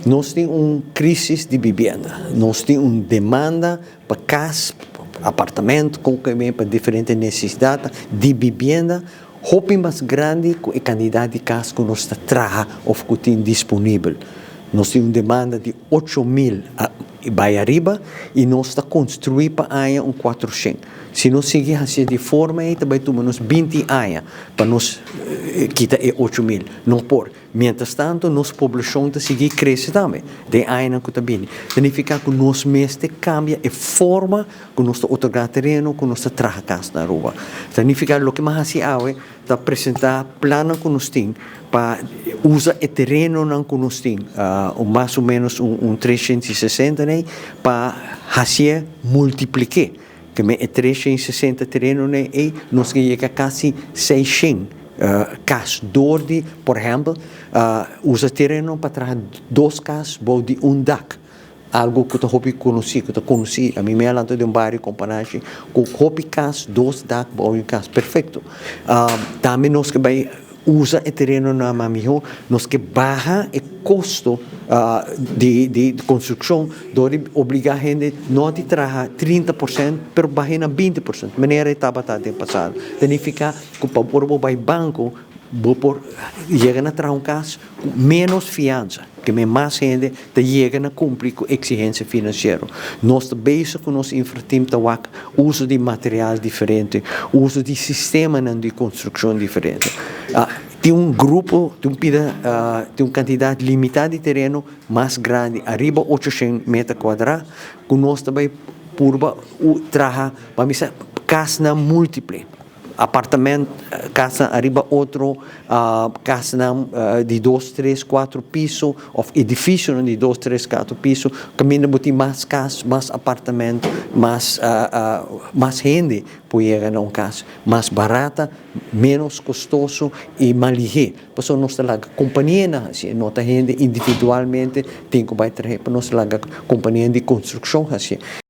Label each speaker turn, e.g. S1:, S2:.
S1: Nos tin un crisis di vivienda. Nos tin un demanda pa cas, apartamento, cu pa diferente necesidad di vivienda, hopi mas grandi cu e cantidad di cas cu nos ta traha of cu tin disponibel. Nos tin un demanda di 8 mil bay ariba y nos ta construi pa aña un 400. Si nos sigui asina di forma, ta bay tuma nos 20 aña pa nos kita e 8 mil. No por. Mientras tanto, nos poblacion ta sigui crece tambe. Den aña cu ta bin. Significa cu nos mester cambia e forma cu nos ta otorga tereno, cu nos ta traha cas na Aruba. Significa loke m'a haci awe, ta presenta plan cu nos tin pa usa e tereno nan cu nos tin, mas o menos un 360, ne, pa haci multiplica. Cu e 360 tereno, ne, y nos yega casi 600 cas door di, por ehempel, usa tereno pa traha dos cas bou di un dak. Algo cu ta hopi conoci, cu ta conoci. Ami mes a lanta den un bario Companashi, cu hopi cas, dos dak, bou un cas, perfecto. Tambe nos kier bay usa e tereno na miho, nos kier baha e costo di construccion, door di obliga hende no di traha 30%, pero baha na 20%, manera tabata den pasado. Significa cu pa por bay banco, bo por yega na traha un cas cu menos fiansa, cu mas hende ta yega na cumpli cu exigencia financiero. Nos ta bezig cu nos infrateam ta wak uso di material diferente, uso di sistema di construccion diferente. Tin un grupo, tin un pida, tin un cantidad limita di tereno mas grandi, ariba 800 meter cuadra, cu nos tambe por traha, pa cas na multiple apartamento, cas ariba otro, cas di dos, tres, cuater piso, of edificio di dos, tres, cuater piso, caminda bo tin mas cas, mas apartamento, mas hende por yega na un cas mas barata, menos costoso y mas lihe. Pasobra nos ta laga compania nan, asina, no ta hende individualmente tin cu bay traha, nos ta laga compania di construccion asina.